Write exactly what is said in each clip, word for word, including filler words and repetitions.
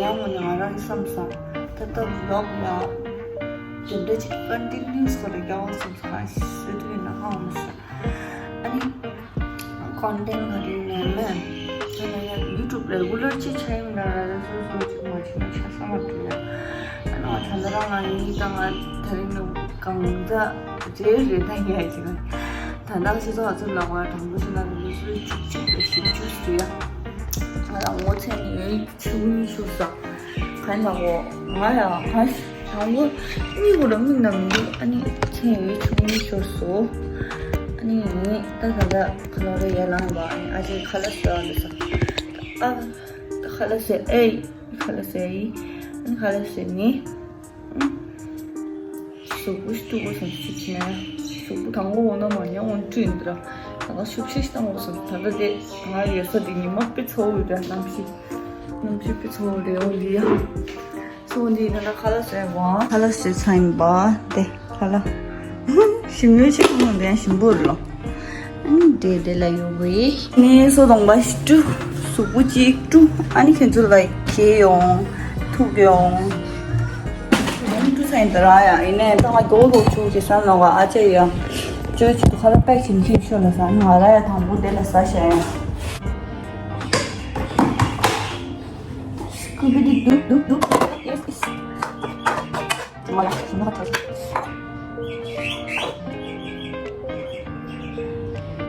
ཡང་མོ་ནི་ང་རང་གི་བསམ་སོང་། ད་ལྟ་ཝི་ལོག་ཡ་དེ་འདྲ་ཅིག་ཀོན་ཊི་ནིའུ་སི་ཁོ་རེ་རྒྱག་འོང་བསམ་སོང་། ང་ཤི་དུས་ན་ཧ་འོང་སོང་། ཨ་ནི་ཀོན་ཊེན་ག་རེ་ནས་མེད། ད་ནི་ཡང་ཡུ་ཊུབ་རེ་གུ་ལར་ཅིག་ཆ་ཡོང་ད་ར་ར་སོ་སོ་ཅིག་མ་བྱས་ན་ཆ་ས་མ་འགྲོ་ཡ། ཨ་ནི་ང་ད་ལྟ་རང་ང་ཡིན་ད་ང་དེ་རིང་ནི་གང་ད། རེད་རེད་ད་ཡ་ཅིག་ད་ནང་སྤྱི་ཚོགས་ཚོ་ལ་བ་དང་པོ་ཞིག་ན་ལུས་སུ་བཅུག་བཅུག་པའི་ཞིབ་བཅུག་སུ་ཡ། ང་ལ་ངོ་ཚ་ནི་ཡོད་ཆུ་མིག་ཤོར་ས། གང་ལ་འོ་ང་ཡ་ང་དང་པོ་གཉིད་ཁུག་ལ་མིག་ན་མི་འདུག་ཨ་ནི་ཚེ་ཡོད་ཆུ་མིག་ཤོར་སོ། ཨ་ནི་ད་ད་ད་ཁ་ལོ་རེ་ཡ་ལང་བ་ཨ་ནི་ཨ་ཅེ་ཁ་ལ་ཟ་ལ་ཟ། ཨ་ཁ་ལ་ཟ་ཨེ་ཁ་ལ་ཟ་ཨེ་ཨ་ནི་ཁ་ལ་ཟ་ནི། གཟུགས་པོ་ཞིག་སྤྲུག་དགོས་བསམ་ཚུལ་ཅི་ནས་གཟུགས་པོ་དང་པོ་འོ་ན་མ་ཉལ་འོང་བཀྲུས་འདི་ར། ད་ང་ཤུགས་ཆེ་ཞིག་བཏང་དགོས་བསམ། ད་ལྟ་དེ་ང་ཡོད་ས་དེ་ཉི་མ་དཔེ་ཚ་བོ་ཡོད་ར། གནམ་གཤིས་གནམ་གཤིས་དཔེ་ཚ་བོ་རེད། འོ་འདི་ཡ་སོ་འདི་ཡིན་ན་ཁ་ལག་ཟས་པ་ཁ་ལག་ཟས་ཚར་ཡིན་པ་དེ་ཁ་ལག་ཞིམ་ཉོ་ཆེ་མོ་འདི་ཡང་ཞིམ་པོ་རེད་ལོ། ཨ་ནི་དེ་དེ་ལ་ཡོད་དགོས། ངས་སོ་དང་པ་ཞིག་བཀྲུ། གཟུགས་པོ་གཅིག་བཀྲུ། ཨ་ནི་ཁྱེད་ཚོ་ལ་གྱེས་ཡོང་། ཐུག་ཡོང་། ཡང་བཀྲུ་ཚར་ཡིན་ད་ར་ཡ། ཡིན་ནའི་ད་ང་མགྱོགས་མགྱོགས་བྱུག་ཅེས་བསམ་ལ་བ་ཨ་ཅེ་ཡ། ཅོ་ཅི་ཏུ་ཁ་ལ་པེག་བྱིན་ཁྱེད་ཤོད་ལ་ཟ་ང་ར་ཡ་དང་པོ་དེ་ལ་ཟ་བྱ་ཡ། སྐུ་བི་དི་དུག་དུག་དུག། Yes, yes.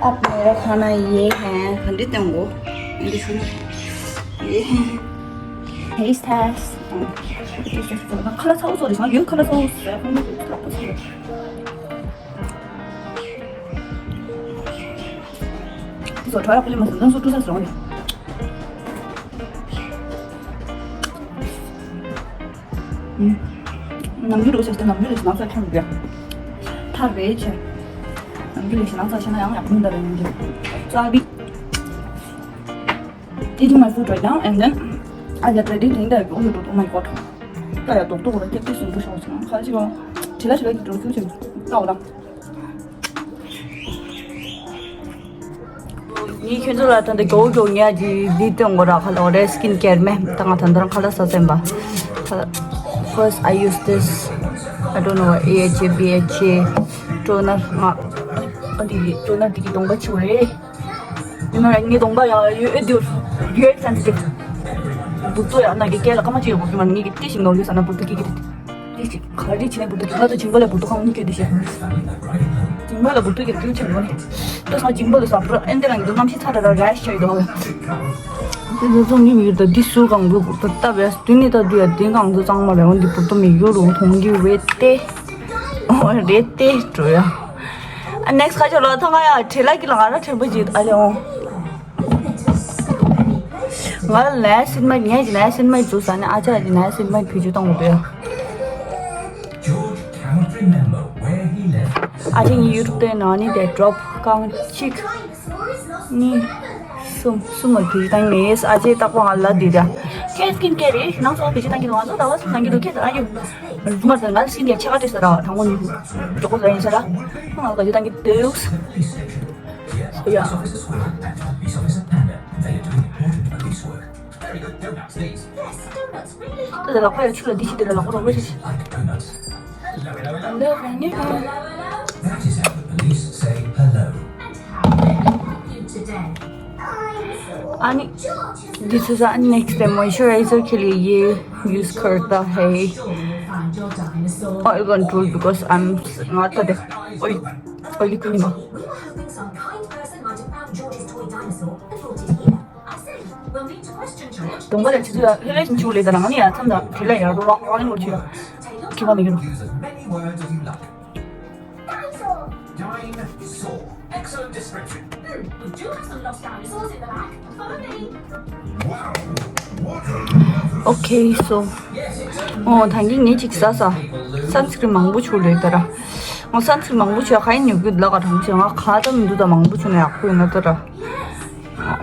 अब मेरा खाना ये है, खंडित होंगे। ये है। Taste test. Taste test. ཁ་ལག་ཚ་བོ་བཟོ་རེད། ང་ཡོད་ཁ་ལག་ཚ་བོ་བཟོ་ཡ། ཁོང་ཚོ་ཚ་བོ་བཟོ་རེད། འདི་ཚོ་གྲོ་ཡག་པོ་ལས་མ་སོང་། ནང་སོ་བཀྲུ་ས་སོང་ནས། ནམ་རྒྱུན་འགྲོ་ཆེ་སྟེ་ནམ་རྒྱུན་ལས་ནང་ཚ་ཁྱོད་འདུག་ཡ། ཐར་རེད་ཆེ། ནམ་རྒྱུན་ལས་ནང་ཚ་ཤེས་ན་ཡང་ཡག་པོ་འདྲ་རེད། ནམ་རྒྱུན་ཚ་བི། Eating my food right now and then I get ready to eat. Oh, oh my god. ད་ཡ་རྡོག་རྡོག་ར་ཀེག་ཀེག་སུ་འགྲོ་ཤོག་ཅིང་ཁ་ཅིག་ཁྲི་ལ་ཁྲི་ལ་གི་འགྲོ་རྒྱུ་ཅིག་ལྟ་འོ་ད། ངས་ཁྱོད་ཚོ་ལ་ད་ལྟ་མགྱོགས་མགྱོགས་ངས་ཀྱི་འདི་སྟོན་དགོས་ར། ཁ་ལག་འོ་རེད། སི་ཀིན་ཀེར་མེད། ད་ང་ད་ལྟ་རང་ཁ་ལག་ཟ་ཟིན་པ། ཁ་ལག First I use this, I don't know what, A H A, B H A toner. ང་ཨ་འདི་ཊོ་ནར་འདི་གི་གདོང་པ་ཆེ་བ་རེད། ཡིན་ན་ངའི་གདོང་པ་ཡང་ཡོད་ཨེ་འདུག་ཡོད་སེན་སི་ཊིབ། བུ་ཏོ་ཡང་ན་གི་སྐད་ལ་སྐར་མ་གཅིག་ཡོད་པ་ཁྱོད་མ་ངེད་ཀྱི་ཏི་ཞིག་ནོར་ཡོད་ས་ན་བུ་ཏོ་སྐད་ཀྱི་ཏི་ཞིག་ག་རེ་བྱས་ནས་བུ་ཏོ་ང་ཚོ་ཇིང་པ་ལ་བུ་ཏོ་ཁང་གཉིས་སྐད་དི་ཞིག་ཇིང་པ་ལ་བུ་ཏོ་སྐད་དི་ཆེན་མོ་ནི་ཏོ་ས་ཇིང་པ་ལ་ས་པྲ་ཨེན་དེ་རང་གི་གནམ་གཤིས་ཚ་དྲག་ར་རེ་ཤི་ཡོད་དོ། དེ་ཚོ་ཚོ་ཉིད་ཡོད་དོ། འདི་སུ་གང་བུ་བུ་ཏོ་ལྟ་བས་དུས་ནི་ལྟ་དུས་ཡ་དེ་གང་ཚོ་གཙང་མ་རེད། འོན་ཏེ་བུ་ཏོ་མི་ཡོད་རུང་མཐོང་རྒྱུ་རེད་དེ། ཨོ་རེད་དེ་འགྲོ་ཡ། ཨ་ནེག་སི་ཊི་ཁ་ཆོ་ལ་ཐོ་ང་ཡ་བྲེལ་ལ་གི་ལ་ང་ར་བྲེལ་པོ་ཅིག་ཨ་ལེ་ཨོ། ང་ལ་ནའི་སིན་མའི་ངས་ཀྱི་ནའི་སིན་མའི་ཛུ་སི་ཨ་ནི་ཨ་ཅག་གི་ནའི་སིན་མའི་བེད་སྤྱོད་གཏོང་དགོས་ཡ། ཨ་ཅག་ངའི་ཡུ་ཊུབ་དེ་ནང་ནི་དེ་ཌོབ་རྐང་གཅིག་གཉིས་གསུམ་གསུམ་མ་བེད་སྤྱོད་བཏང་ངེས། ཨ་ཅག་རྟག་པར་ང་ལ་འདི་ར་ཁྱེད་སི་ཀིན་ཀེར་རེད། ནང་ཚོགས་བེད་སྤྱོད་བཏང་གི་འདུག་ང་ཚོ་ཟླ་བ་གསུམ་ནང་གི་འདུག་ཁྱེད་ད་ཨ་ཡོད་རུ་མ་ཟེར་ང་སིན་ཀེར་ཆེ་ག་བྲིས་ས་ར་དང་པོ་ནི་མགྱོགས་པོ་ཟེར་ཡིན་ས་ར་ང་ལ་བེད་སྤྱོད་བཏང་གི་འདུག So yeah. Very good. Donuts, these. Yes, donuts, really are. ད་ལྟ་ལག་པ་ཡ་ཆུ་ལ་འདི་ཤི་དེ་ལ་ལག་པ་རོགས་པ་ཤི། Like donuts. Hello, hello, hello. That is how the police say hello. And how can I help you today? ཨ་ནི་འདི་ཚོ་ས་ནེག་སི་ཊེམ་མོ་ཨི་ཤུ་རེ་ཟར་ཁེ་ལི་ཡེ་ཡུ་སི་ཁར་ཏ་ཧེ། Oil control because I'm not the oil oil cleaner. We were hoping some kind person might have found George's toy dinosaur and brought it here. I see. We'll need to question George. གདོང་པ་ལ་ཆུ་ཚོད་ལྷོད་ལྷོད་ཆུ་ལས་དང་ནང་ནས་ཡང་མཚམས་དང་དེ་ལ་ཡང་རོགས་རོགས་རོགས་ལེན་དགོས་ཆུ་ཡང་ཁྱི་པ་མི་གི་རོ། Use as many words as you like. Dinosaur. Dinosaur. Excellent description. Hmm, we do have some lost dinosaurs in the back. Follow me. Wow. What a wonderful Okay, so. ཨོ་ད་གིན་ངས་ཅིག་ཟ་ས། སན་སི་ཀྲིན་མང་པོ་བྱུགས་རེད་ད་ར། ཨོ་སན་སི་ཀྲིན་མང་པོ་བྱུགས་ག་ཡིན་ཉོ་གི་ལ་ག་དྲང་ཆེ་ང་ག་ད་མི་འདུག་ད་མང་པོ་བྱུགས་ན་ཡག་པོ་ཡོད་ན་ད་ར།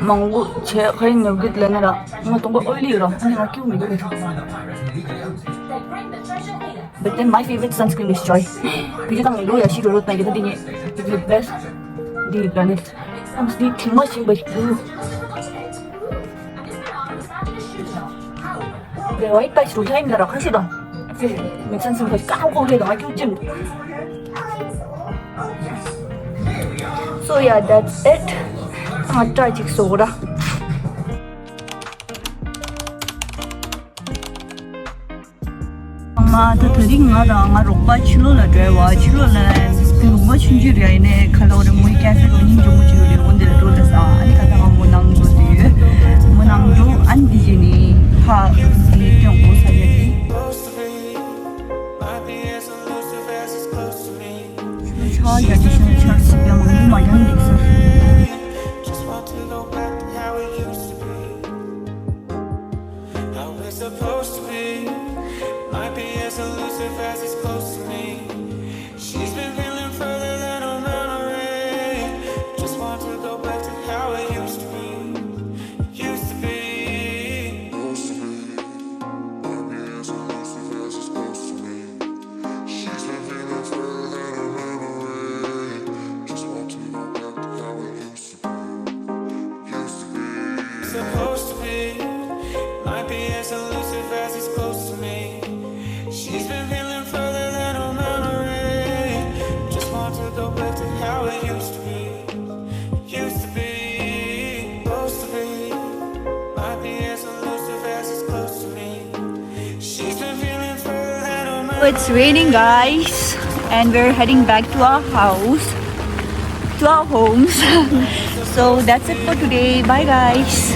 མང་པོ་བྱས་ག་ཡིན་ཉོ་གི་ལ་ན་ར། ང་དང་པོ་ཨོ་ལི་ཡོད་ར། ཨ་ནི་ང་ཀིའུ་མི་འདུག་རེད། But then my favorite sunscreen is Joy. བི་ཇི་དང་ལོ་ཡ་ཤི་རོ་རོ་དང་གི་ད་འདི་ངས་the best. འདི་ལ་ནི་ཨམ་སི་ཐིང་མ་ཤིང་པ་ཞིག་འདུག 네, 와이파이 조사입니다. 하시다. 네, 맥산스 거의 까고 거기에다가 좀. So yeah, that's it. ང་ལྟ་ཅིག་སོ་ར། ང་ད་དེ་རིང་ང་དང་ང་རོགས་པ་ཕྱི་ལོགས་ལ་འགྲོ་བ། ཕྱི་ལོགས་ལ་ལུང་པ་ཆུང་ཆུང་རེད། ཡིན་ནའི་ཁ་ལོ་རེ་མོའི་ཀ་ཧྥེ་རོ་སྙིང་རྗེ་མོ་ཅིག་ཡོད་རེད། འོ་འདི་ལ་འགྲོ་ལ་ས། ཨ་ནི་ད་ལྟ་ང་མོ་ནང་འགྲོ་དུས་ཡོད། མོ་ནང་འགྲོ། ཨ་ནི་འདི་བྱས་ནས་ཕ་འདི་སྐྱོང་གོ་ས་ཡོད་དེ། ཆ་ཡ་ཅི་ཤོད་ཆར་སི་པའི་མང་པོ་མ་ཡང་འདུག་ས། How it's supposed to be. Might be as elusive as it's close to me. She's been feeling further than her memory. Just want to go back to how it used to be. Used to be. Might be as elusive as it's close to me. She's been feeling further than her memory. Just want to go back to how it used to be. Used to be. Supposed to be. Might be as elusive as it's close to me. She's been feeling further than her memory. Just want to go back to how it used to be. Used to be. Supposed to be. Might be as elusive as it's close to me. She's been feeling further than her memory. It's raining, guys, and we're heading back to our house, to our homes. So that's it for today. Bye, guys.